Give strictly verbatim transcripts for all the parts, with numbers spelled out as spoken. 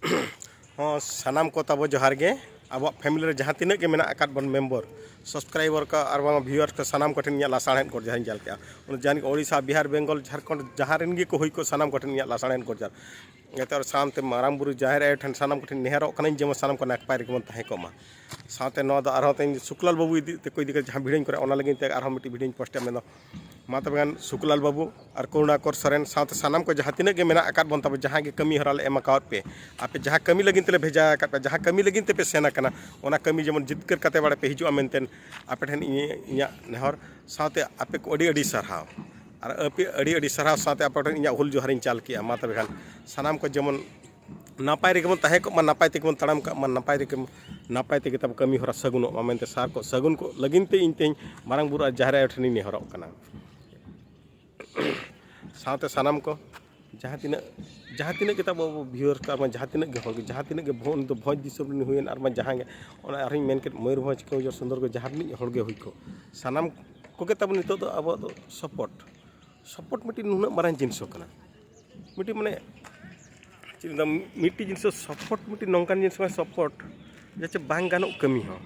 ᱦᱚᱸ, ᱥᱟᱱᱟᱢ ᱠᱚ ᱛᱟᱵᱚ ᱡᱚᱦᱟᱨ ᱜᱮ᱾ ᱟᱵᱚᱣᱟᱜ family ᱨᱮ ᱡᱟᱦᱟᱸ ᱛᱤᱱᱟᱹᱜ ᱜᱮ ᱢᱮᱱᱟᱜ ᱟᱠᱟᱫ ᱵᱚᱱ member, subscriber ᱠᱚ ᱟᱨ ᱵᱟᱝ viewers ᱠᱚ, ᱥᱟᱱᱟᱢ ᱠᱚᱴᱷᱮᱱ ᱤᱧᱟᱹᱜ ᱞᱟᱥᱟᱲᱦᱮᱫ ᱜᱚᱰ ᱡᱚᱦᱟᱨᱤᱧ ᱪᱟᱞ ᱠᱮᱜᱼᱟ᱾ ᱚᱱᱟ ᱡᱟᱦᱟᱸ ᱳᱰᱤᱥᱟ, ᱵᱤᱦᱟᱨ, ᱵᱮᱝᱜᱚᱞ, ᱡᱷᱟᱲᱠᱷᱚᱸᱰ, ᱡᱟᱦᱟᱸ ᱨᱮᱱ ᱜᱮᱠᱚ ᱦᱩᱭ ᱠᱚ, ᱥᱟᱱᱟᱢ ᱠᱚᱴᱷᱮᱱ ᱤᱧᱟᱹᱜ ᱞᱟᱥᱟᱲᱦᱮᱫ ᱜᱚᱰ ᱡᱚᱦᱟᱨ᱾ ᱡᱟᱛᱮ ᱟᱨ ᱥᱟᱶᱛᱮ ᱢᱟᱨᱟᱝ ᱵᱩᱨᱩ ᱡᱟᱦᱮᱨ ᱟᱭᱳ ᱴᱷᱮᱱ ᱥᱟᱱᱟᱢ ᱠᱚᱴᱷᱮᱱ ᱱᱮᱦᱚᱨᱚᱜ ᱠᱟᱹᱱᱟᱹᱧ, ᱡᱮᱢᱚᱱ ᱥᱟᱱᱟᱢ ᱠᱚ ᱱᱟᱯᱟᱭ ᱨᱮᱜᱮ ᱵᱚᱱ ᱛᱟᱦᱮᱸ ᱠᱚᱜ ᱢᱟ᱾ ᱥᱟᱶᱛᱮ ᱱᱚᱣᱟ ᱫᱚ ᱟᱨᱦᱚᱸ ᱛᱮᱦᱮᱧ ᱥᱩᱠᱞᱟᱞ ᱵᱟᱹᱵᱩ ᱤᱫᱤ ᱛᱮᱠᱚ ᱤᱫᱤ ᱠᱟᱛᱮ ᱡᱟᱦᱟᱸ video ᱧ ᱠᱚᱨᱟᱣᱟ, ᱚᱱᱟ ᱞᱟᱹᱜᱤᱫ ᱛᱮ ᱟᱨᱦᱚᱸ ᱢᱤᱫᱴᱤᱡ video ᱧ post ᱮᱫᱼᱟ, ᱢᱮᱱᱫᱚ ᱢᱟ ᱛᱚᱵᱮ ᱠᱷᱟᱱ ᱥᱩᱠᱞᱟᱞ ᱵᱟᱹᱵᱩ ᱟᱨ ᱠᱚᱨᱩᱬᱟᱠᱚᱨ ᱥᱚᱨᱮᱱ ᱥᱟᱶᱛᱮ ᱥᱟᱱᱟᱢ ᱠᱚ ᱡᱟᱦᱟᱸ ᱛᱤᱱᱟᱹᱜ ᱜᱮ ᱢᱮᱱᱟᱜ ᱟᱠᱟᱫ ᱵᱚᱱ ᱛᱟᱵᱚ, ᱡᱟᱦᱟᱸ ᱜᱮ ᱠᱟᱹᱢᱤ ᱦᱚᱨᱟ ᱞᱮ ᱮᱢ ᱟᱠᱟᱣᱟᱫ ᱯᱮ, ᱟᱯᱮ ᱡᱟᱦᱟᱸ ᱠᱟᱹᱢᱤ ᱞᱟᱹᱜᱤᱫ ᱛᱮᱞᱮ ᱵᱷᱮᱡᱟ ᱟᱠᱟᱫ ᱯᱮ, ᱡᱟᱦᱟᱸ ᱠᱟᱹᱢᱤ ᱞᱟᱹᱜᱤᱫ ᱛᱮᱯᱮ ᱥᱮᱱ ᱟᱠᱟᱱᱟ, ᱚᱱᱟ ᱠᱟᱹᱢᱤ ᱡᱮᱢᱚᱱ ᱡᱤᱛᱠᱟᱹᱨ ᱠᱟᱛᱮ ᱵᱟᱲᱮ ᱯᱮ ᱦᱤᱡᱩᱜᱼᱟ ᱢᱮᱱᱛᱮ ᱟᱯᱮ ᱴᱷᱮᱱ ᱤᱧ, ᱤᱧᱟᱹᱜ ᱱᱮᱦᱚᱨ᱾ ᱥᱟᱶᱛᱮ ᱟᱯᱮ ᱠᱚ ᱟᱹᱰᱤ ᱟᱹᱰᱤ ᱥᱟᱨᱦᱟᱣ, ᱟᱨ ᱟᱯᱮ ᱟᱹᱰᱤ ᱟᱹᱰᱤ ᱥᱟᱨᱦᱟᱣ ᱥᱟᱶᱛᱮ ᱟᱯᱮ ᱴᱷᱮᱱ ᱤᱧᱟᱹᱜ ᱦᱩᱞ ᱡᱚᱦᱟᱨᱤᱧ ᱪᱟᱞ ᱠᱮᱜᱼᱟ᱾ ᱢᱟ ᱛᱚᱵᱮ ᱠᱷᱟᱱ ᱥᱟᱱᱟᱢ ᱠᱚ ᱡᱮᱢᱚᱱ ᱱᱟᱯᱟᱭ ᱨᱮᱜᱮ ᱵᱚᱱ ᱛᱟᱦᱮᱸ ᱠᱚᱜ ᱢᱟ, ᱱᱟᱯᱟᱭ ᱛᱮᱜᱮ ᱵᱚᱱ ᱛᱟᱲᱟᱢ ᱠᱟᱜ ᱢᱟ, ᱱᱟᱯᱟᱭ ᱛᱮᱜᱮ, ᱱᱟᱯᱟᱭ ᱛᱮᱜᱮ ᱛᱟᱵᱚ ᱠᱟᱹᱢᱤ ᱦᱚᱨᱟ ᱥᱟᱹᱜᱩᱱᱚᱜ ᱢᱟ ᱢᱮᱱᱛᱮ ᱥᱟᱨ ᱠᱚ ᱥᱟᱹᱜᱩᱱ ᱠᱚ ᱞᱟᱹᱜᱤᱫ ᱛᱮ ᱤᱧ ᱛᱮᱦᱮᱧ ᱢᱟᱨᱟᱝ ᱵᱩᱨᱩ ᱟᱨ ᱡᱟᱦᱮᱨ ᱟᱭᱳ ᱴᱷᱮᱱᱤᱧ ᱱᱮᱦᱚᱨᱚᱜ ᱠᱟᱱᱟ᱾ ᱥᱟᱶᱛᱮ ᱥᱟᱱᱟᱢ ᱠᱚ ᱡᱟᱦᱟᱸ ᱛᱤᱱᱟᱹᱜ, ᱡᱟᱦᱟᱸ ᱛᱤᱱᱟᱹᱜ ᱜᱮ ᱛᱟᱵᱚ ᱟᱵᱚ viewers ᱠᱚ, ᱟᱨ ᱵᱟᱝ ᱡᱟᱦᱟᱸ ᱛᱤᱱᱟᱹᱜ ᱜᱮ ᱦᱚᱲ ᱜᱮ, ᱡᱟᱦᱟᱸ ᱛᱤᱱᱟᱹᱜ ᱜᱮ ᱵᱷᱚ-, ᱩᱱᱤ ᱫᱚ ᱵᱷᱚᱸᱡᱽ ᱫᱤᱥᱚᱢ ᱨᱮᱱ ᱦᱩᱭᱮᱱ, ᱟᱨ ᱵᱟᱝ ᱡᱟᱦᱟᱸ ᱜᱮ, ᱚᱱᱟ ᱟᱨᱦᱚᱸᱧ ᱢᱮᱱ ᱠᱮᱫ, ᱢᱚᱭᱩᱨᱵᱷᱚᱸᱡᱽ ᱠᱮᱣᱚᱱᱡᱷᱚᱨ ᱥᱩᱱᱫᱚᱨᱜᱚᱲ ᱡᱟᱦᱟᱸ ᱨᱤᱱᱤᱡ ᱦᱚᱲ ᱜᱮ ᱦᱩᱭ ᱠᱚ, ᱥᱟᱱᱟᱢ ᱠᱚᱜᱮ ᱛᱟᱵᱚ ᱱᱤᱛᱚᱜ ᱫᱚ ᱟᱵᱚᱣᱟᱜ ᱫᱚ support, support ᱢᱤᱫᱴᱤᱡ ᱱᱩᱱᱟᱹᱜ ᱢᱟᱨᱟᱝ ᱡᱤᱱᱤᱥ ᱠᱟᱱᱟ᱾ ᱢᱤᱫᱴᱤᱡ ᱢᱟᱱᱮ ᱪᱮᱫ ᱤᱧ ᱢᱮᱛᱟᱢ, ᱢᱤᱫᱴᱤᱡ ᱡᱤᱱᱤᱥ ᱫᱚ support, ᱢᱤᱫᱴᱤᱡ ᱱᱚᱝᱠᱟᱱ ᱡᱤᱱᱤᱥ ᱠᱟᱱᱟ support, ᱡᱟᱦᱟᱸ ᱪᱮ ᱵᱟᱝ ᱜᱟᱱᱚᱜ ᱠᱟᱹᱢᱤ ᱦᱚᱸ,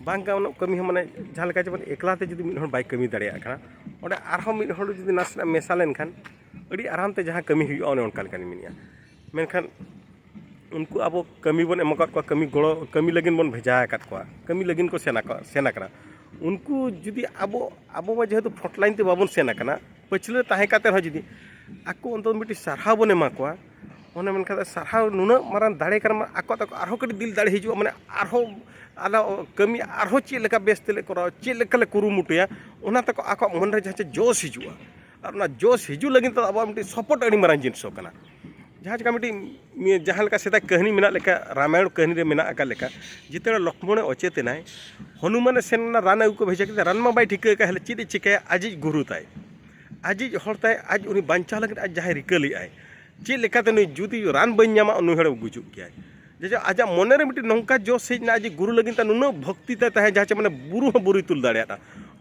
ᱵᱟᱝ ᱜᱟᱱᱚᱜ ᱠᱟᱹᱢᱤ ᱦᱚᱸ, ᱢᱟᱱᱮ ᱡᱟᱦᱟᱸ ᱞᱮᱠᱟ ᱡᱮᱢᱚᱱ ᱮᱠᱞᱟ ᱛᱮ ᱡᱩᱫᱤ ᱢᱤᱫ ᱦᱚᱲ ᱵᱟᱭ ᱠᱟᱹᱢᱤ ᱫᱟᱲᱮᱭᱟᱜ ᱠᱟᱱᱟ, ᱚᱸᱰᱮ ᱟᱨᱦᱚᱸ ᱢᱤᱫ ᱦᱚᱲ ᱡᱩᱫᱤ ᱱᱟᱥᱮᱱᱟᱜ ᱢᱮᱥᱟ ᱞᱮᱱᱠᱷᱟᱱ ᱟᱹᱰᱤ ᱟᱨᱟᱢ ᱛᱮ ᱡᱟᱦᱟᱸ ᱠᱟᱹᱢᱤ ᱦᱩᱭᱩᱜᱼᱟ, ᱚᱱᱮ ᱚᱱᱠᱟ ᱞᱮᱠᱟᱧ ᱢᱮᱱᱮᱫᱼᱟ᱾ ᱢᱮᱱᱠᱷᱟᱱ ᱩᱱᱠᱩ ᱟᱵᱚ ᱠᱟᱹᱢᱤ ᱵᱚᱱ ᱮᱢ ᱟᱠᱟᱫ ᱠᱚᱣᱟ, ᱠᱟᱹᱢᱤ ᱜᱚᱲᱚ, ᱠᱟᱹᱢᱤ ᱞᱟᱹᱜᱤᱫ ᱵᱚᱱ ᱵᱷᱮᱡᱟ ᱟᱠᱟᱫ ᱠᱚᱣᱟ, ᱠᱟᱹᱢᱤ ᱞᱟᱹᱜᱤᱫ ᱠᱚ ᱥᱮᱱ ᱟᱠᱚ, ᱥᱮᱱ ᱟᱠᱟᱱᱟ᱾ ᱩᱱᱠᱩ ᱡᱩᱫᱤ ᱟᱵᱚ, ᱟᱵᱚ ᱢᱟ ᱡᱮᱦᱮᱛᱩ front line ᱛᱮ ᱵᱟᱵᱚᱱ ᱥᱮᱱ ᱟᱠᱟᱱᱟ, ᱯᱟᱹᱪᱷᱞᱟᱹ ᱛᱟᱦᱮᱸ ᱠᱟᱛᱮ ᱨᱮᱦᱚᱸ ᱡᱩᱫᱤ ᱟᱠᱚ ᱚᱱᱛᱮ ᱢᱤᱫᱴᱤᱡ ᱥᱟᱨᱦᱟᱣ ᱵᱚᱱ ᱮᱢᱟ ᱠᱚᱣᱟ, ᱚᱱᱮ ᱢᱮᱱᱠᱷᱟᱱ ᱥᱟᱨᱦᱟᱣ ᱱᱩᱱᱟᱹᱜ ᱢᱟᱨᱟᱝ ᱫᱟᱲᱮ ᱠᱟᱱᱟ, ᱢᱟ ᱟᱠᱚ ᱛᱟᱠᱚ ᱟᱨᱦᱚᱸ ᱠᱟᱹᱴᱤᱡ ᱫᱤᱞ ᱫᱟᱲᱮ ᱦᱤᱡᱩᱜᱼᱟ, ᱢᱟᱱᱮ ᱟᱨᱦᱚᱸ ᱟᱞᱚ ᱠᱟᱹᱢᱤ ᱟᱨᱦᱚᱸ ᱪᱮᱫ ᱞᱮᱠᱟ ᱵᱮᱥ ᱛᱮᱞᱮ ᱠᱚᱨᱟᱣᱟ, ᱪᱮᱫ ᱞᱮᱠᱟ ᱞᱮ ᱠᱩᱨᱩᱢᱩᱴᱩᱭᱟ, ᱚᱱᱟ ᱛᱟᱠᱚ ᱟᱠᱚᱣᱟᱜ ᱢᱚᱱᱮ ᱨᱮ ᱡᱟᱦᱟᱸ ᱪᱮ ᱡᱳᱥ ᱦᱤᱡᱩᱜᱼᱟ᱾ ᱟᱨ ᱚᱱᱟ ᱡᱳᱥ ᱦᱤᱡᱩᱜ ᱞᱟᱹᱜᱤᱫ ᱛᱮ ᱟᱵᱚᱣᱟᱜ ᱢᱤᱫᱴᱤᱡ support ᱟᱹᱰᱤ ᱢᱟᱨᱟᱝ ᱡᱤᱱᱤᱥ ᱠᱟᱱᱟ᱾ ᱡᱟᱦᱟᱸ ᱞᱮᱠᱟ ᱢᱤᱫᱴᱤᱡ, ᱡᱟᱦᱟᱸ ᱞᱮᱠᱟ ᱥᱮᱫᱟᱭ ᱠᱟᱹᱦᱱᱤ ᱢᱮᱱᱟᱜ ᱞᱮᱠᱟ, ᱨᱟᱢᱟᱭᱚᱬ ᱠᱟᱹᱦᱱᱤ ᱨᱮ ᱢᱮᱱᱟᱜ ᱟᱠᱟᱫ ᱞᱮᱠᱟ, ᱡᱮᱛᱮ ᱞᱚᱠᱢᱚᱬᱮ ᱚᱪᱮᱛ ᱮᱱᱟᱭ, ᱦᱚᱱᱩᱢᱟᱱᱮ ᱥᱮᱱ ᱮᱱᱟ, ᱨᱟᱱ ᱟᱹᱜᱩ ᱠᱚ ᱵᱷᱮᱡᱟ ᱠᱮᱫᱟ, ᱨᱟᱱ ᱢᱟ ᱵᱟᱭ ᱴᱷᱤᱠᱟᱹ ᱟᱠᱟᱫ, ᱦᱮᱞᱮ ᱪᱮᱫ ᱮ ᱪᱤᱠᱟᱹᱭᱟ, ᱟᱡᱤᱡ ᱜᱩᱨᱩ ᱛᱟᱭ, ᱟᱡᱤᱡ ᱦᱚᱲ ᱛᱟᱭ, ᱟᱡ ᱩᱱᱤ ᱵᱟᱧᱪᱟᱣ ᱞᱟᱹᱜᱤᱫ ᱟᱡ ᱡᱟᱦᱟᱸᱭ ᱨᱤᱠᱟᱹ ᱞᱮᱫᱟᱭ, ᱪᱮᱫ ᱞᱮᱠᱟᱛᱮ ᱱᱩᱭ ᱡᱩᱫᱤ ᱨᱟᱱ ᱵᱟᱹᱧ ᱧᱟᱢᱟ, ᱱᱩᱭ ᱦᱚᱲᱮ ᱜᱩᱡᱩᱜ ᱜᱮᱭᱟᱭ᱾ ᱡᱮ ᱟᱡᱟᱜ ᱢᱚᱱᱮ ᱨᱮ ᱢᱤᱫᱴᱤᱡ ᱱᱚᱝᱠᱟ ᱡᱳᱥ ᱦᱮᱡ ᱮᱱᱟ, ᱟᱡᱤᱡ ᱜᱩᱨᱩ ᱞᱟᱹᱜᱤᱫ ᱛᱮ ᱱᱩᱱᱟᱹᱜ ᱵᱷᱚᱠᱛᱤ ᱛᱟᱭ ᱛᱟᱦᱮᱸ, ᱡᱟᱦᱟᱸ ᱪᱮ ᱢᱟᱱᱮ ᱵᱩᱨᱩ ᱦᱚᱸ ᱵᱩᱨᱩᱭ ᱛᱩᱞ ᱫᱟᱲᱮᱭᱟᱜᱼᱟ᱾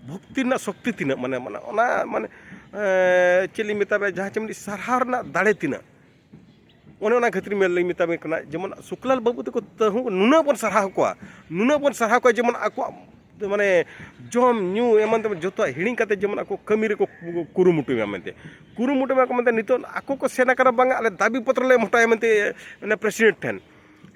ᱵᱷᱚᱠᱛᱤ ᱨᱮᱱᱟᱜ ᱥᱚᱠᱛᱤ ᱛᱤᱱᱟᱹᱜ, ᱢᱟᱱᱮ, ᱢᱟᱱᱮ ᱚᱱᱟ, ᱢᱟᱱᱮ, ᱮᱸ, ᱪᱮᱫ ᱞᱤᱧ ᱢᱮᱛᱟᱵᱮᱱᱟ, ᱡᱟᱦᱟᱸ ᱪᱮ ᱢᱤᱫᱴᱤᱡ ᱥᱟᱨᱦᱟᱣ ᱨᱮᱱᱟᱜ ᱫᱟᱲᱮ ᱛᱤᱱᱟᱹᱜ, ᱚᱱᱮ ᱚᱱᱟ ᱠᱷᱟᱹᱛᱤᱨ ᱢᱮᱱ ᱞᱤᱧ ᱢᱮᱛᱟᱵᱤᱱ ᱠᱟᱱᱟ, ᱡᱮᱢᱚᱱ ᱥᱩᱠᱞᱟᱞ ᱵᱟᱹᱵᱩ ᱛᱟᱠᱚ ᱛᱟᱹᱦᱩ ᱱᱩᱱᱟᱹᱜ ᱵᱚᱱ ᱥᱟᱨᱦᱟᱣ ᱠᱚᱣᱟ, ᱱᱩᱱᱟᱹᱜ ᱵᱚᱱ ᱥᱟᱨᱦᱟᱣ ᱠᱚᱣᱟ, ᱡᱮᱢᱚᱱ ᱟᱠᱚᱣᱟᱜ ᱢᱟᱱᱮ ᱡᱚᱢ ᱧᱩ ᱮᱢᱟᱱ ᱛᱮᱢᱟᱱ ᱡᱚᱛᱚᱣᱟᱜ ᱦᱤᱲᱤᱧ ᱠᱟᱛᱮ ᱡᱮᱢᱚᱱ ᱟᱠᱚ ᱠᱟᱹᱢᱤ ᱨᱮᱠᱚ ᱠᱩᱨᱩᱢᱩᱴᱩᱭ ᱢᱟ ᱢᱮᱱᱛᱮ, ᱠᱩᱨᱩᱢᱩᱴᱩᱭ ᱢᱟ ᱠᱚ ᱢᱮᱱᱛᱮ, ᱱᱤᱛᱚᱜ ᱟᱠᱚ ᱠᱚ ᱥᱮᱱ ᱟᱠᱟᱱᱟ, ᱵᱟᱝᱟ ᱟᱞᱮ ᱫᱟᱹᱵᱤ ᱯᱚᱛᱨᱚ ᱞᱮ ᱮᱢ ᱦᱚᱴᱚᱭᱟ ᱢᱮᱱᱛᱮ ᱚᱱᱟ ᱯᱨᱮᱥᱤᱰᱮᱱᱴ ᱴᱷᱮᱱ᱾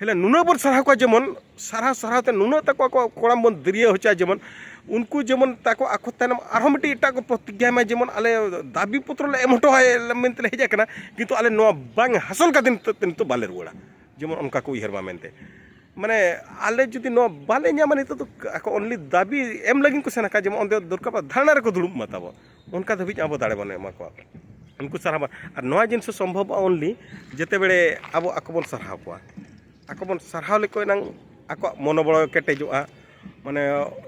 ᱦᱮᱞᱮ ᱱᱩᱱᱟᱹᱜ ᱵᱚᱱ ᱥᱟᱨᱦᱟᱣ ᱠᱚᱣᱟ, ᱡᱮᱢᱚᱱ ᱥᱟᱨᱦᱟᱣ ᱥᱟᱨᱦᱟᱣ ᱛᱮ ᱱᱩᱱᱟᱹᱜ ᱛᱟᱠᱚ ᱟᱠᱚ ᱠᱚᱲᱟᱢ ᱵᱚᱱ ᱫᱟᱹᱨᱭᱟᱹ ᱦᱚᱪᱚᱭᱟ, ᱡᱮᱢᱚᱱ ᱩᱱᱠᱩ ᱡᱮᱢᱚᱱ ᱛᱟᱠᱚ ᱟᱠᱚ ᱛᱟᱭᱱᱚᱢ ᱟᱨᱦᱚᱸ ᱢᱤᱫᱴᱤᱡ ᱮᱴᱟᱜ ᱠᱚ ᱯᱨᱚᱛᱤᱜᱽᱜᱟᱭ ᱢᱟ, ᱡᱮᱢᱚᱱ ᱟᱞᱮ ᱫᱟᱹᱵᱤ ᱯᱚᱛᱨᱚ ᱞᱮ ᱮᱢ ᱦᱚᱴᱚ ᱟᱭ ᱢᱮᱱᱛᱮ ᱞᱮ ᱦᱮᱡ ᱟᱠᱟᱱᱟ, ᱠᱤᱱᱛᱩ ᱟᱞᱮ ᱱᱚᱣᱟ ᱵᱟᱝ ᱦᱟᱥᱚᱞ ᱠᱟᱛᱮ ᱱᱤᱛᱚᱜ, ᱱᱤᱛᱚᱜ ᱵᱟᱞᱮ ᱨᱩᱣᱟᱹᱲᱟ, ᱡᱮᱢᱚᱱ ᱚᱱᱠᱟ ᱠᱚ ᱩᱭᱦᱟᱹᱨ ᱢᱟ ᱢᱮᱱᱛᱮ᱾ ᱢᱟᱱᱮ ᱟᱞᱮ ᱡᱩᱫᱤ ᱱᱚᱣᱟ ᱵᱟᱞᱮ ᱧᱟᱢᱟ, ᱱᱤᱛᱚᱜ ᱫᱚ ᱟᱠᱚ ᱚᱱᱞᱤ ᱫᱟᱹᱵᱤ ᱮᱢ ᱞᱟᱹᱜᱤᱫ ᱠᱚ ᱥᱮᱱ ᱟᱠᱟᱫ, ᱡᱮᱢᱚᱱ ᱚᱸᱰᱮ ᱫᱚᱨᱠᱟᱨ ᱯᱟᱲᱟᱜ ᱫᱷᱟᱨᱱᱟ ᱨᱮᱠᱚ ᱫᱩᱲᱩᱵ ᱢᱟ ᱛᱟᱵᱚ, ᱚᱱᱠᱟ ᱫᱷᱟᱹᱵᱤᱡ ᱟᱵᱚ ᱫᱟᱲᱮ ᱵᱚᱱ ᱮᱢᱟ ᱠᱚᱣᱟ᱾ ᱩᱱᱠᱩ ᱥᱟᱨᱦᱟᱣ ᱵᱟᱝ, ᱟᱨ ᱱᱚᱣᱟ ᱡᱤᱱᱤᱥ ᱦᱚᱸ ᱥᱚᱢᱵᱷᱚᱵᱚᱜᱼᱟ ᱚᱱᱞᱤ ᱡᱮᱛᱮ ᱵᱮᱲᱮ ᱟᱵᱚ ᱟᱠᱚ ᱵᱚᱱ ᱥᱟᱨᱦᱟᱣ ᱠᱚᱣᱟ᱾ ᱟᱠᱚ ᱵᱚᱱ ᱥᱟᱨᱦᱟᱣ ᱞᱮᱠᱚ ᱮᱱᱟᱝ ᱟᱠᱚᱣᱟᱜ ᱢᱚᱱᱳᱵᱚᱞ ᱠᱮᱴᱮᱡᱚᱜᱼᱟ, ᱢᱟᱱᱮ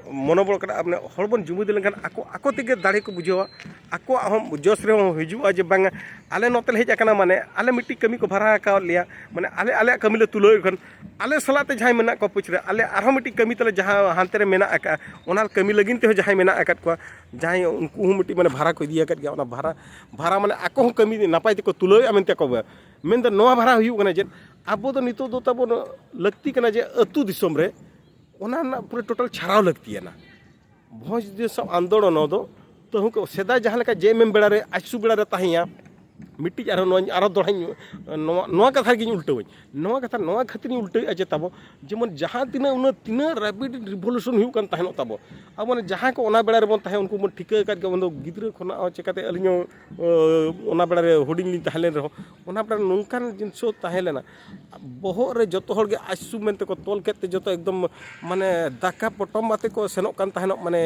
ᱢᱚᱱᱳᱵᱚᱞ ᱠᱟᱱᱟ, ᱢᱟᱱᱮ ᱦᱚᱲ ᱵᱚᱱ ᱡᱩᱢᱤᱫ ᱞᱮᱱᱠᱷᱟᱱ ᱟᱠᱚ ᱟᱠᱚ ᱛᱮᱜᱮ ᱫᱟᱲᱮ ᱠᱚ ᱵᱩᱡᱷᱟᱹᱣᱟ, ᱟᱠᱚᱣᱟᱜ ᱦᱚᱸ ᱡᱚᱥ ᱨᱮᱦᱚᱸ ᱦᱤᱡᱩᱜᱼᱟ ᱡᱮ ᱵᱟᱝᱟ ᱟᱞᱮ ᱱᱚᱛᱮ ᱞᱮ ᱦᱮᱡ ᱟᱠᱟᱱᱟ, ᱢᱟᱱᱮ ᱟᱞᱮ ᱢᱤᱫᱴᱤᱡ ᱠᱟᱹᱢᱤ ᱠᱚ ᱵᱷᱟᱨᱟ ᱟᱠᱟᱣᱟᱫ ᱞᱮᱭᱟ, ᱢᱟᱱᱮ ᱟᱞᱮ ᱟᱞᱮᱭᱟᱜ ᱠᱟᱹᱢᱤ ᱞᱮ ᱛᱩᱞᱟᱹᱣᱮᱫ ᱠᱷᱟᱱ ᱟᱞᱮ ᱥᱟᱞᱟᱜ ᱛᱮ ᱡᱟᱦᱟᱸᱭ ᱢᱮᱱᱟᱜ ᱠᱚᱣᱟ ᱯᱟᱹᱪᱷᱞᱟᱹ, ᱟᱞᱮ ᱟᱨᱦᱚᱸ ᱢᱤᱫᱴᱤᱡ ᱠᱟᱹᱢᱤ ᱛᱟᱞᱮ ᱡᱟᱦᱟᱸ ᱦᱟᱱᱛᱮ ᱨᱮ ᱢᱮᱱᱟᱜ ᱟᱠᱟᱫᱼᱟ, ᱚᱱᱟ ᱠᱟᱹᱢᱤ ᱞᱟᱹᱜᱤᱫ ᱛᱮᱦᱚᱸ ᱡᱟᱦᱟᱸᱭ ᱢᱮᱱᱟᱜ ᱟᱠᱟᱫ ᱠᱚᱣᱟ, ᱡᱟᱦᱟᱸᱭ ᱩᱱᱠᱩ ᱦᱚᱸ ᱢᱤᱫᱴᱤᱡ ᱢᱟᱱᱮ ᱵᱷᱟᱨᱟ ᱠᱚ ᱤᱫᱤ ᱟᱠᱟᱫ ᱜᱮᱭᱟ, ᱚᱱᱟ ᱵᱷᱟᱨᱟ ᱵᱷᱟᱨᱟ ᱢᱟᱱᱮ ᱟᱠᱚ ᱦᱚᱸ ᱠᱟᱹᱢᱤ ᱱᱟᱯᱟᱭ ᱛᱮᱠᱚ ᱛᱩᱞᱟᱹᱣᱮᱫᱼᱟ ᱢᱮᱱᱛᱮ ᱠᱚ ᱢᱮᱱᱫᱟ᱾ ᱱᱚᱣᱟ ᱵᱷᱟᱨᱟ ᱦᱩᱭᱩᱜ ᱠᱟᱱᱟ ᱪᱮᱫ? ᱟᱵᱚ ᱫᱚ ᱱᱤᱛᱚᱜ ᱫᱚ ᱛᱟᱵᱚᱱ ᱞᱟᱹᱠᱛᱤ ᱠᱟᱱᱟ ᱡᱮ ᱟᱹᱛᱩ ᱫᱤᱥᱚᱢ ᱨᱮ ᱚᱱᱟ ᱨᱮᱱᱟᱜ ᱯᱩᱨᱟᱹ ᱴᱳᱴᱟᱞ ᱪᱷᱟᱨᱟᱣ ᱞᱟᱹᱠᱛᱤᱭᱟᱱᱟ᱾ ᱵᱷᱚᱸᱡᱽ ᱫᱤᱥᱚᱢ ᱟᱱᱫᱳᱞᱚᱱ ᱫᱚ ᱛᱟᱹᱦᱩ ᱠᱚ ᱥᱮᱫᱟᱭ ᱡᱟᱦᱟᱸ ᱞᱮᱠᱟ ᱡᱮ ᱮᱢ ᱮᱢ ᱵᱮᱲᱟ ᱨᱮ ᱟᱡᱥᱩ ᱵᱮᱲᱟ ᱨᱮ ᱛᱟᱦᱮᱸᱭᱟ, ᱢᱤᱫᱴᱤᱡ ᱟᱨᱦᱚᱸ ᱱᱚᱣᱟ ᱟᱨᱦᱚᱸ ᱫᱚᱦᱲᱟᱧ ᱱᱚᱣᱟ ᱱᱚᱣᱟ ᱠᱟᱛᱷᱟ ᱜᱤᱧ ᱩᱞᱴᱟᱹᱣᱟᱹᱧ, ᱱᱚᱣᱟ ᱠᱟᱛᱷᱟ ᱱᱚᱣᱟ ᱠᱷᱟᱹᱛᱤᱨᱤᱧ ᱩᱞᱴᱟᱹᱣᱮᱫᱼᱟ ᱡᱮ ᱛᱟᱵᱚ ᱡᱮᱢᱚᱱ ᱡᱟᱦᱟᱸ ᱛᱤᱱᱟᱹᱜ ᱩᱱᱟᱹᱜ ᱛᱤᱱᱟᱹᱜ ᱨᱮᱯᱤᱰ ᱨᱤᱵᱷᱚᱞᱩᱥᱚᱱ ᱦᱩᱭᱩᱜ ᱠᱟᱱ ᱛᱟᱦᱮᱱᱚᱜ ᱛᱟᱵᱚ, ᱟᱵᱚ ᱢᱟᱱᱮ ᱡᱟᱦᱟᱸᱭ ᱠᱚ ᱚᱱᱟ ᱵᱮᱲᱟ ᱨᱮᱵᱚᱱ ᱛᱟᱦᱮᱸ ᱩᱱᱠᱩ ᱵᱚᱱ ᱴᱷᱤᱠᱟᱹ ᱟᱠᱟᱫ ᱜᱮᱭᱟ, ᱩᱱᱫᱚ ᱜᱤᱫᱽᱨᱟᱹ ᱠᱷᱚᱱᱟᱜ ᱦᱚᱸ ᱪᱤᱠᱟᱹᱛᱮ ᱟᱹᱞᱤᱧ ᱦᱚᱸ ᱚᱱᱟ ᱵᱮᱲᱟ ᱨᱮ ᱦᱩᱰᱤᱧ ᱞᱤᱧ ᱛᱟᱦᱮᱸ ᱞᱮᱱ ᱨᱮᱦᱚᱸ ᱚᱱᱟ ᱵᱮᱲᱟ ᱱᱚᱝᱠᱟᱱ ᱡᱤᱱᱤᱥ ᱦᱚᱸ ᱛᱟᱦᱮᱸ ᱞᱮᱱᱟ᱾ ᱵᱚᱦᱚᱜ ᱨᱮ ᱡᱚᱛᱚ ᱦᱚᱲ ᱜᱮ ᱟᱡᱥᱩ ᱢᱮᱱᱛᱮ ᱠᱚ ᱛᱚᱞ ᱠᱮᱫ ᱛᱮ ᱡᱚᱛᱚ ᱮᱠᱫᱚᱢ ᱢᱟᱱᱮ ᱫᱟᱠᱟ ᱯᱚᱴᱚᱢ ᱟᱛᱮ ᱠᱚ ᱥᱮᱱᱚᱜ ᱠᱟᱱ ᱛᱟᱦᱮᱱᱚᱜ, ᱢᱟᱱᱮ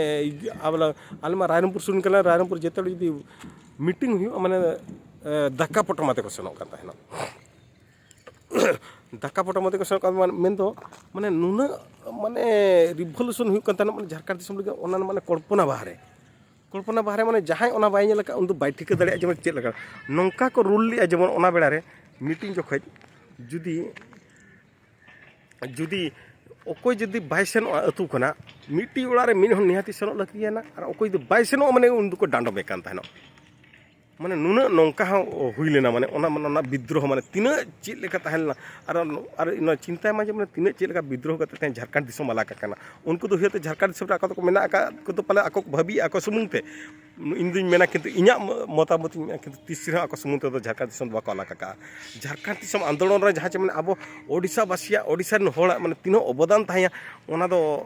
ᱟᱞᱮ ᱟᱞᱮ ᱢᱟ ᱨᱟᱭᱨᱚᱝᱯᱩᱨ ᱥᱩᱨ ᱠᱟᱱᱟ, ᱨᱟᱭᱨᱚᱝᱯᱩᱨ ᱡᱮᱛᱮ ᱦᱚᱲ ᱡᱩᱫᱤ ᱢᱤᱴᱤᱝ ᱦᱩᱭᱩᱜᱼᱟ ᱢᱟᱱᱮ ᱮ, ᱫᱟᱠᱟ ᱯᱚᱴᱚᱢ ᱟᱛᱮ ᱠᱚ ᱥᱮᱱᱚᱜ ᱠᱟᱱ ᱛᱟᱦᱮᱱᱚᱜ᱾ ᱫᱟᱠᱟ ᱯᱚᱴᱚᱢ ᱟᱛᱮ ᱠᱚ ᱥᱮᱱᱚᱜ ᱠᱟᱱ ᱢᱮᱱ- ᱢᱮᱱᱫᱚ ᱢᱟᱱᱮ ᱱᱩᱱᱟᱹᱜ ᱢᱟᱱᱮ ᱨᱤᱵᱷᱚᱞᱩᱥᱚᱱ ᱦᱩᱭᱩᱜ ᱠᱟᱱ ᱛᱟᱦᱮᱱᱚᱜ, ᱢᱟᱱᱮ ᱡᱷᱟᱲᱠᱷᱚᱸᱰ ᱫᱤᱥᱚᱢ ᱞᱟᱹᱜᱤᱫ ᱚᱱᱟ ᱢᱟᱱᱮ ᱠᱚᱞᱯᱚᱱᱟ ᱵᱟᱦᱨᱮ, ᱠᱚᱞᱯᱚᱱᱟ ᱵᱟᱦᱨᱮ, ᱢᱟᱱᱮ ᱡᱟᱦᱟᱸᱭ ᱚᱱᱟ ᱵᱟᱭ ᱧᱮᱞ ᱟᱠᱟᱫ ᱩᱱᱤ ᱫᱚ ᱵᱟᱭ ᱴᱷᱤᱠᱟᱹ ᱫᱟᱲᱮᱭᱟᱜᱼᱟ ᱡᱮ ᱪᱮᱫ ᱞᱮᱠᱟ᱾ ᱱᱚᱝᱠᱟ ᱠᱚ ᱨᱩᱞ ᱞᱮᱜᱼᱟ ᱡᱮᱢᱚᱱ ᱚᱱᱟ ᱵᱮᱲᱟ ᱨᱮ ᱢᱤᱴᱤᱝ ᱡᱚᱠᱷᱚᱡ ᱡᱩᱫᱤ ᱡᱩᱫᱤ ᱚᱠᱚᱭ ᱡᱩᱫᱤ ᱵᱟᱭ ᱥᱮᱱᱚᱜᱼᱟ ᱟᱹᱛᱩ ᱠᱷᱚᱱᱟᱜ, ᱢᱤᱫᱴᱤᱡ ᱚᱲᱟᱜ ᱨᱮ ᱢᱤᱫ ᱦᱚᱲ ᱱᱤᱦᱟᱹᱛᱤ ᱥᱮᱱᱚᱜ ᱞᱟᱹᱠᱛᱤᱭᱟᱱᱟ, ᱟᱨ ᱚᱠᱚᱭ ᱡᱩᱫᱤ ᱵᱟᱭ ᱥᱮᱱᱚᱜᱼᱟ ᱢᱟᱱᱮ ᱩᱱ ᱫᱚᱠᱚ ᱰᱟᱸᱰᱚᱢᱮ ᱠᱟᱱ ᱛᱟᱦᱮᱱᱚᱜ᱾ ᱢᱟᱱᱮ ᱱᱩᱱᱟᱹᱜ ᱱᱚᱝᱠᱟ ᱦᱚᱸ ᱦᱩᱭ ᱞᱮᱱᱟ, ᱢᱟᱱᱮ ᱚᱱᱟ, ᱢᱟᱱᱮ ᱚᱱᱟ ᱵᱤᱫᱽᱫᱨᱳᱦᱚ, ᱢᱟᱱᱮ ᱛᱤᱱᱟᱹᱜ ᱪᱮᱫ ᱞᱮᱠᱟ ᱛᱟᱦᱮᱸ ᱞᱮᱱᱟ᱾ ᱟᱨ, ᱟᱨ ᱱᱚᱣᱟ ᱪᱤᱱᱛᱟᱭ ᱢᱟ ᱡᱮ ᱢᱟᱱᱮ ᱛᱤᱱᱟᱹᱜ ᱪᱮᱫ ᱞᱮᱠᱟ ᱵᱤᱫᱽᱫᱨᱳᱦᱚ ᱠᱟᱛᱮ ᱛᱮᱦᱮᱧ ᱡᱷᱟᱲᱠᱷᱚᱸᱰ ᱫᱤᱥᱚᱢ ᱟᱞᱟᱜᱽ ᱟᱠᱟᱱᱟ᱾ ᱩᱱᱠᱩ ᱫᱚ ᱦᱩᱭᱛᱳ ᱡᱷᱟᱲᱠᱷᱚᱸᱰ ᱫᱤᱥᱚᱢ ᱨᱮ ᱟᱠᱚ ᱫᱚᱠᱚ ᱢᱮᱱᱟᱜ ᱟᱠᱟᱫ ᱠᱚᱫᱚ ᱯᱟᱞᱮ ᱟᱠᱚ ᱠᱚ ᱵᱷᱟᱹᱵᱤᱭᱮᱫᱼᱟ ᱟᱠᱚ ᱥᱩᱢᱩᱝ ᱛᱮ, ᱤᱧ ᱫᱩᱧ ᱢᱮᱱᱟ, ᱠᱤᱱᱛᱩ ᱤᱧᱟᱹᱜ ᱢᱚᱛᱟᱢᱚᱛ ᱤᱧ ᱢᱮᱱᱟ, ᱠᱤᱱᱛᱩ ᱛᱤᱥ ᱨᱮᱦᱚᱸ ᱟᱠᱚ ᱥᱩᱢᱩᱝ ᱛᱮᱫᱚ ᱡᱷᱟᱲᱠᱷᱚᱸᱰ ᱫᱤᱥᱚᱢ ᱫᱚ ᱵᱟᱠᱚ ᱟᱞᱟᱜᱽ ᱟᱠᱟᱫᱼᱟ᱾ ᱡᱷᱟᱲᱠᱷᱚᱸᱰ ᱫᱤᱥᱚᱢ ᱟᱱᱫᱳᱞᱚᱱ ᱨᱮ ᱡᱟᱦᱟᱸ ᱪᱮ ᱢᱮᱱᱟᱜ ᱟᱵᱚ ᱳᱰᱤᱥᱟ ᱵᱟᱥᱤᱭᱟᱜ, ᱳᱰᱤᱥᱟ ᱨᱮᱱ ᱦᱚᱲᱟᱜ ᱢᱟᱱᱮ ᱛᱤᱱᱟᱹᱜ ᱚᱵᱚᱫᱟᱱ ᱛᱟᱦᱮᱸᱭᱟ, ᱚᱱᱟ ᱫᱚ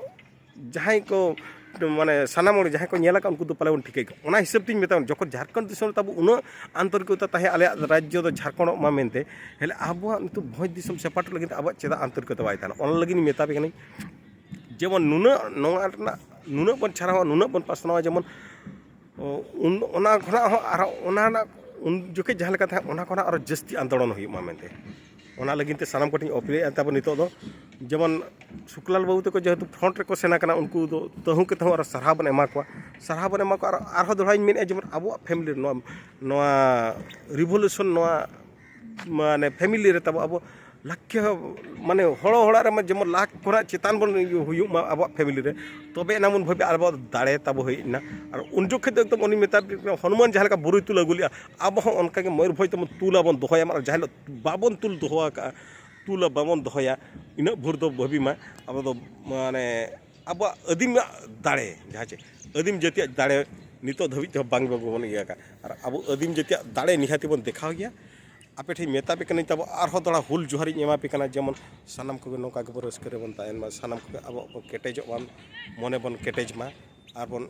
ᱡᱟᱦᱟᱸᱭ ᱠᱚ ᱢᱟᱱᱮ ᱥᱟᱱᱟᱢ ᱦᱚᱲ ᱡᱟᱦᱟᱸᱭ ᱠᱚ ᱧᱮᱞ ᱟᱠᱟᱫ ᱩᱱᱠᱩ ᱫᱚ ᱯᱟᱞᱮ ᱵᱚᱱ ᱴᱷᱤᱠᱟᱹᱭ ᱠᱚᱣᱟ᱾ ᱚᱱᱟ ᱦᱤᱥᱟᱹᱵ ᱛᱤᱧ ᱢᱮᱛᱟᱢᱟ, ᱡᱚᱠᱷᱚᱱ ᱡᱷᱟᱲᱠᱷᱚᱸᱰ ᱫᱤᱥᱚᱢ ᱨᱮ ᱛᱟᱵᱚ ᱩᱱᱟᱹᱜ ᱟᱱᱛᱚᱨᱤᱠᱚᱛᱟ ᱛᱟᱦᱮᱸ ᱟᱞᱮᱭᱟᱜ ᱨᱟᱡᱽᱡᱚ ᱫᱚ ᱡᱷᱟᱲᱠᱷᱚᱸᱰᱚᱜ ᱢᱟ ᱢᱮᱱᱛᱮ, ᱦᱮᱞᱮ ᱟᱵᱚᱣᱟᱜ ᱱᱤᱛᱚᱜ ᱵᱷᱚᱸᱡᱽ ᱫᱤᱥᱚᱢ ᱥᱮᱯᱟᱴ ᱞᱟᱹᱜᱤᱫ ᱟᱵᱚᱣᱟᱜ ᱪᱮᱫᱟᱜ ᱟᱱᱛᱚᱨᱤᱠᱚᱛᱟ ᱵᱟᱭ ᱛᱟᱦᱮᱱᱟ? ᱚᱱᱟ ᱞᱟᱹᱜᱤᱫ ᱤᱧ ᱢᱮᱛᱟ ᱯᱮ ᱠᱟᱹᱱᱟᱹᱧ, ᱡᱮᱢᱚᱱ ᱱᱩᱱᱟᱹᱜ ᱱᱚᱣᱟ ᱨᱮᱱᱟᱜ ᱱᱩᱱᱟᱹᱜ ᱵᱚᱱ ᱪᱷᱟᱨᱟᱣᱟ, ᱱᱩᱱᱟᱹᱜ ᱵᱚᱱ ᱯᱟᱥᱱᱟᱣᱟ, ᱡᱮᱢᱚᱱ ᱚ, ᱩᱱ, ᱚᱱᱟ ᱠᱷᱚᱱᱟᱜ ᱦᱚᱸ ᱟᱨᱦᱚᱸ ᱚᱱᱟ ᱨᱮᱱᱟᱜ ᱩᱱ ᱡᱚᱠᱷᱮᱡ ᱡᱟᱦᱟᱸ ᱞᱮᱠᱟ ᱛᱟᱦᱮᱸ, ᱚᱱᱟ ᱠᱷᱚᱱᱟᱜ ᱟᱨᱚ ᱡᱟᱹᱥᱛᱤ ᱟᱱᱫᱳᱞᱚᱱ ᱦᱩᱭᱩᱜ ᱢᱟ ᱢᱮᱱᱛᱮ᱾ ᱚᱱᱟ ᱞᱟᱹᱜᱤᱫ ᱛᱮ ᱥᱟᱱᱟᱢ ᱠᱚᱴᱷᱮᱱ ᱚᱯᱤᱞ ᱮᱫᱼᱟ ᱛᱟᱵᱚᱱ ᱱᱤᱛᱚᱜ ᱫᱚ, ᱡᱮᱢᱚᱱ ᱥᱩᱠᱞᱟᱞ ᱵᱟᱹᱵᱩ ᱛᱟᱠᱚ ᱡᱮᱦᱮᱛᱩ ᱯᱷᱨᱚᱱᱴ ᱨᱮᱠᱚ ᱥᱮᱱ ᱟᱠᱟᱱᱟ, ᱩᱱᱠᱩ ᱫᱚ ᱛᱟᱹᱦᱩ ᱠᱟᱛᱮ ᱦᱚᱸ ᱟᱨᱚ ᱥᱟᱨᱦᱟᱣ ᱵᱚᱱ ᱮᱢᱟ ᱠᱚᱣᱟ᱾ ᱥᱟᱨᱦᱟᱣ ᱵᱚᱱ ᱮᱢᱟ ᱠᱚᱣᱟ᱾ ᱟᱨ ᱟᱨᱦᱚᱸ ᱫᱚᱦᱲᱟᱧ ᱢᱮᱱᱮᱫᱼᱟ, ᱡᱮᱢᱚᱱ ᱟᱵᱚᱣᱟᱜ ᱯᱷᱮᱢᱤᱞᱤ ᱨᱮ ᱱᱚᱣᱟ, ᱱᱚᱣᱟ ᱨᱤᱵᱷᱚᱞᱩᱥᱚᱱ, ᱱᱚᱣᱟ ᱢᱟᱱᱮ ᱯᱷᱮᱢᱤᱞᱤ ᱨᱮ ᱛᱟᱵᱚ ᱟᱵᱚ ᱞᱟᱠᱷᱮ, ᱢᱟᱱᱮ ᱦᱚᱲ ᱦᱚᱲᱟᱜ ᱨᱮ ᱡᱮᱢᱚᱱ ᱞᱟᱠᱷ ᱠᱷᱚᱱᱟᱜ ᱪᱮᱛᱟᱱ ᱵᱚᱱ ᱦᱩᱭᱩᱜ ᱢᱟ ᱟᱵᱚᱣᱟᱜ ᱯᱷᱮᱢᱤᱞᱤ ᱨᱮ, ᱛᱚᱵᱮ ᱮᱱᱟ ᱵᱚᱱ ᱵᱷᱟᱹᱵᱤ ᱟᱵᱚᱣᱟᱜ ᱫᱟᱲᱮ ᱛᱟᱵᱚ ᱦᱮᱡ ᱮᱱᱟ᱾ ᱟᱨ ᱩᱱ ᱡᱚᱠᱷᱮᱡ ᱫᱚ ᱮᱠᱫᱚᱢ ᱩᱱᱤ ᱢᱮᱛᱟ ᱯᱮ ᱠᱟᱱᱟ, ᱦᱚᱱᱩᱢᱟᱱ ᱡᱟᱦᱟᱸ ᱞᱮᱠᱟ ᱵᱩᱨᱩᱭ ᱛᱩᱞ ᱟᱹᱜᱩ ᱞᱮᱫᱼᱟ, ᱟᱵᱚ ᱦᱚᱸ ᱚᱱᱠᱟ ᱜᱮ ᱢᱚᱭᱩᱨᱵᱷᱚᱸᱡᱽ ᱛᱮᱵᱚᱱ ᱛᱩᱞ ᱟᱵᱚᱱ ᱫᱚᱦᱚᱭᱟ᱾ ᱢᱟᱱᱮ ᱡᱟᱦᱟᱸ ᱦᱤᱞᱳᱜ ᱵᱟᱵᱚᱱ ᱛᱩᱞ ᱫᱚᱦᱚ ᱟᱠᱟᱫᱼᱟ, ᱛᱩᱞ ᱵᱟᱵᱚᱱ ᱫᱚᱦᱚᱭᱟ, ᱤᱱᱟᱹᱜ ᱵᱷᱳᱨ ᱫᱚ ᱵᱷᱟᱹᱵᱤ ᱢᱟ ᱟᱵᱚ ᱫᱚ, ᱢᱟᱱᱮ ᱟᱵᱚᱣᱟᱜ ᱟᱹᱫᱤᱢᱟᱜ ᱫᱟᱲᱮ, ᱡᱟᱦᱟᱸ ᱪᱮ ᱟᱹᱫᱤᱢ ᱡᱟᱹᱛᱤᱭᱟᱜ ᱫᱟᱲᱮ ᱱᱤᱛᱚᱜ ᱫᱷᱟᱹᱵᱤᱡ ᱛᱮᱦᱚᱸ ᱵᱟᱝ ᱵᱟᱵᱚᱱ ᱤᱭᱟᱹ ᱟᱠᱟᱫ᱾ ᱟᱨ ᱟᱵᱚ ᱟᱹᱫᱤᱢ ᱡᱟᱹᱛᱤᱭᱟᱜ ᱫᱟᱲᱮ ᱱᱤᱦᱟᱹᱛᱤ ᱵᱚᱱ ᱫᱮᱠᱷᱟᱣ ᱜᱮᱭᱟ᱾ ᱟᱯᱮ ᱴᱷᱮᱱ ᱢᱮᱛᱟ ᱯᱮ ᱠᱟᱹᱱᱟᱹᱧ, ᱛᱟᱵᱚ ᱟᱨᱦᱚᱸ ᱫᱚᱦᱲᱟ ᱦᱩᱞ ᱡᱚᱦᱟᱨᱤᱧ ᱮᱢᱟ ᱯᱮ ᱠᱟᱱᱟ, ᱡᱮᱢᱚᱱ ᱥᱟᱱᱟᱢ ᱠᱚᱜᱮ ᱱᱚᱝᱠᱟ ᱜᱮᱵᱚᱱ ᱨᱟᱹᱥᱠᱟᱹ ᱨᱮᱵᱚᱱ ᱛᱟᱦᱮᱱ ᱢᱟ, ᱥᱟᱱᱟᱢ ᱠᱚᱜᱮ ᱟᱵᱚᱣᱟᱜ ᱵᱚᱱ ᱠᱮᱴᱮᱡᱚᱜ ᱢᱟ, ᱢᱚᱱᱮ ᱵᱚᱱ ᱠᱮᱴᱮᱡ ᱢᱟ, ᱟᱨ ᱵᱚᱱ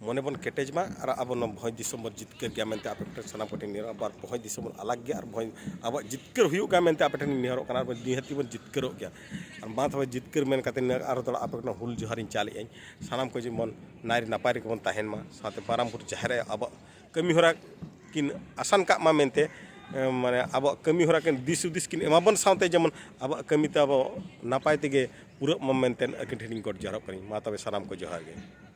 ᱢᱚᱱᱮ ᱵᱚᱱ ᱠᱮᱴᱮᱡ ᱢᱟ, ᱟᱨ ᱟᱵᱚ ᱱᱚᱣᱟ ᱵᱷᱚᱸᱡᱽ ᱫᱤᱥᱚᱢ ᱵᱚᱱ ᱡᱤᱛᱠᱟᱹᱨ ᱜᱮᱭᱟ ᱢᱮᱱᱛᱮ ᱟᱯᱮ ᱠᱚᱴᱷᱮᱱ ᱥᱟᱱᱟᱢ ᱠᱚᱴᱷᱮᱱ ᱱᱮᱦᱚᱨ, ᱟᱵᱟᱨ ᱵᱷᱚᱸᱡᱽ ᱫᱤᱥᱚᱢ ᱵᱚᱱ ᱟᱞᱟᱜᱽ ᱜᱮᱭᱟ, ᱟᱨ ᱵᱷᱚᱸᱡᱽ ᱟᱵᱚᱣᱟᱜ ᱡᱤᱛᱠᱟᱹᱨ ᱦᱩᱭᱩᱜ ᱜᱮᱭᱟ ᱢᱮᱱᱛᱮ ᱟᱯᱮ ᱴᱷᱮᱱ ᱤᱧ ᱱᱮᱦᱚᱨᱚᱜ ᱠᱟᱱᱟ, ᱟᱨ ᱱᱤᱦᱟᱹᱛᱤ ᱵᱚᱱ ᱡᱤᱛᱠᱟᱹᱨᱚᱜ ᱜᱮᱭᱟ᱾ ᱟᱨ ᱢᱟ ᱛᱚᱵᱮ ᱡᱤᱛᱠᱟᱹᱨ ᱢᱮᱱ ᱠᱟᱛᱮ ᱱᱤᱭᱟᱹ ᱟᱨᱦᱚᱸ ᱫᱚᱦᱲᱟ ᱟᱯᱮ ᱠᱚᱴᱷᱮᱱ ᱦᱩᱞ ᱡᱚᱦᱟᱨᱤᱧ ᱪᱟᱞᱮᱫ ᱟᱹᱧ, ᱥᱟᱱᱟᱢ ᱠᱚ ᱡᱮᱢᱚᱱ ᱱᱟᱭ ᱱᱟᱯᱟᱭ ᱨᱮᱜᱮ ᱵᱚᱱ ᱛᱟᱦᱮᱱ ᱢᱟ, ᱥᱟᱶᱛᱮ ᱵᱟᱨᱟᱢᱯᱩᱨ ᱡᱟᱦᱮᱨ ᱟᱭᱳ ᱟᱵᱚᱣᱟᱜ ᱠᱟᱹᱢᱤ ᱦᱚᱨᱟ ᱠᱤᱱ ᱟᱥᱟᱱ ᱠᱟᱜ ᱢᱟ ᱢᱮᱱᱛᱮ, ᱮ, ᱢᱟᱱᱮ ᱟᱵᱚᱣᱟᱜ ᱠᱟᱹᱢᱤ ᱦᱚᱨᱟ ᱠᱤᱱ ᱫᱤᱥ ᱦᱩᱫᱤᱥ ᱠᱤᱱ ᱮᱢᱟ ᱵᱚᱱ, ᱥᱟᱶᱛᱮ ᱡᱮᱢᱚᱱ ᱟᱵᱚᱣᱟᱜ ᱠᱟᱹᱢᱤ ᱛᱮ ᱟᱵᱚ ᱱᱟᱯᱟᱭ ᱛᱮᱜᱮ ᱯᱩᱨᱟᱹᱜ ᱢᱟ ᱢᱮᱱᱛᱮ ᱟᱹᱠᱤᱱ ᱴᱷᱮᱱᱤᱧ ᱜᱚᱰ ᱡᱚᱦᱟᱨᱚᱜ ᱠᱟᱹᱱᱟᱹᱧ᱾ ᱢᱟ ᱛᱚᱵᱮ ᱥᱟᱱᱟᱢ ᱠᱚ ᱡᱚᱦᱟᱨ ᱜᱮ᱾